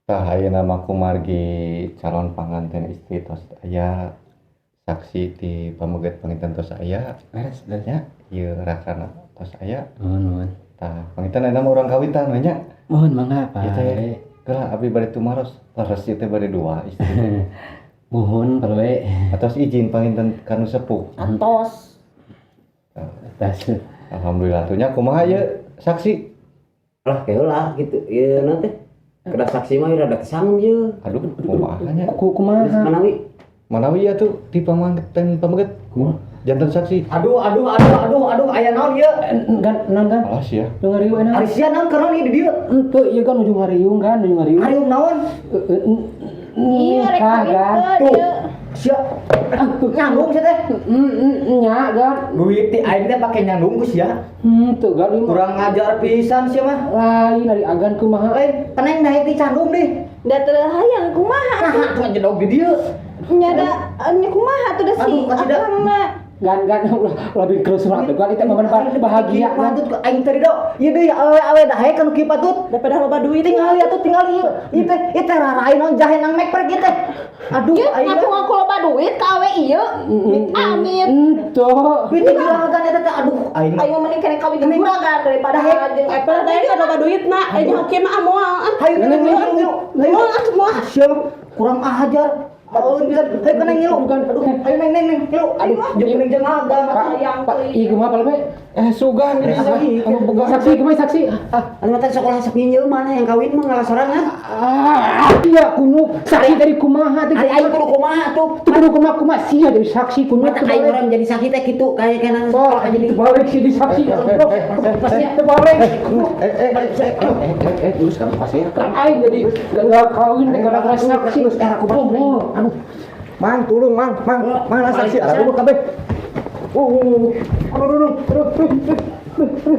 Tah, ayeuna mah kumargi calon panganten istri tos aya, saksi ti pameget panginten tos aya. Beres, beres. Nya, ieu rakana tos aya. Mohon, mohon. Tah, panginten ayeuna mah urang kawitan we nya. Mohon, mangga, Pak. Ieu teh geura abdi bade tumaros, leres ieu teh bade dua istri teh. Mohon, Pak Lwe. Atos izin panginten kanu sepuh? Atos. Atas. Alhamdulillah tuh nya. Kumaha ieu saksi? Lah, keula gitu ieu nanti. Kedah saksi mah rada kesangem ieu. Aduh, kumaha nya? Kumaha? Manawi. Manawi ya tuh ti panganten pameget Kumaha? Janten saksi. Aduh, aduh, aduh, aduh, aduh, aya naon ieu? Gan, naon, gan? Alas ya. Nu ngariung enak. Ari sia naon keur naon ieu di dieu? Henteu, ieu kan ujung ngariung kan, ujung ngariung. Ngariung naon? Iya, rek Nikah, kawin gan. teu Tuh. dia. Sia nyandung sia teh. Nya, gan. Duit ti aing teh pake nyandung ku sia. Henteu, gan, ieu mah. Kurang ngajar pisan sia mah. Lain ari agan kumaha? Lain teneng naik di candung deh. Da teu hayang kumaha Nah, atuh. tuh jedog di dieu. Nya da nya kumaha tuh da si Aduh, kasih da. akang mah. Gan, gan, ulah ulah bikin kerusuh atuh, gan, itu momen bahagia, gan. Patut ku aing tadi dok. Ieu deui awe-awe daek kanu kieu patut. Daripada loba duit. Tinggali atuh, tinggali ieu. Ieu teh rarain naon jahe nang mekprek ieu teh. Aduh, Ieu aing ngaku-ngaku loba duit ka awe ieu. Amit. Henteu. Duit juragan eta teh, aduh aing. Aing mah mending kene kawin jeung juragan daripada jeung eta daek loba duitna. Eh, nyaho kieu mah ah moal ah. Hayu neng ngilu ngilu. Moal ah, moal. Sia kurang ajar. Aun bisa, hayu neng ngilu. Aduh, hayu neng neng neng ngilu. Aduh, jeung mending jeung agan. Hayang Pak, teuing. ieu kumaha, Pak Lwe? Eh, sugan gini anu boga. Saksi kumaha, saksi? Ah, Anu teh sekolah sok nginjeul mana yang kawin mah ngalah sorangan. Ah, iya kunyuk. Saksi dari kumaha teh? Ari aing kudu kumaha tuh? Tuh kudu kumaha kumaha sia jadi saksi kunyuk. Mata aing orang jadi saksi teh kitu kayak kana Wah, jadi balik sih di saksi. Pasti balik. Eh eh eh eh eh eh, terus kamu pasti ya. Aing jadi enggak kawin gara-gara saksi. Oh, Aduh. Mang, tulung, Mang, Mang, mana saksi? Aduh, kabeh. Oh, aduh, aduh, aduh, aduh, aduh.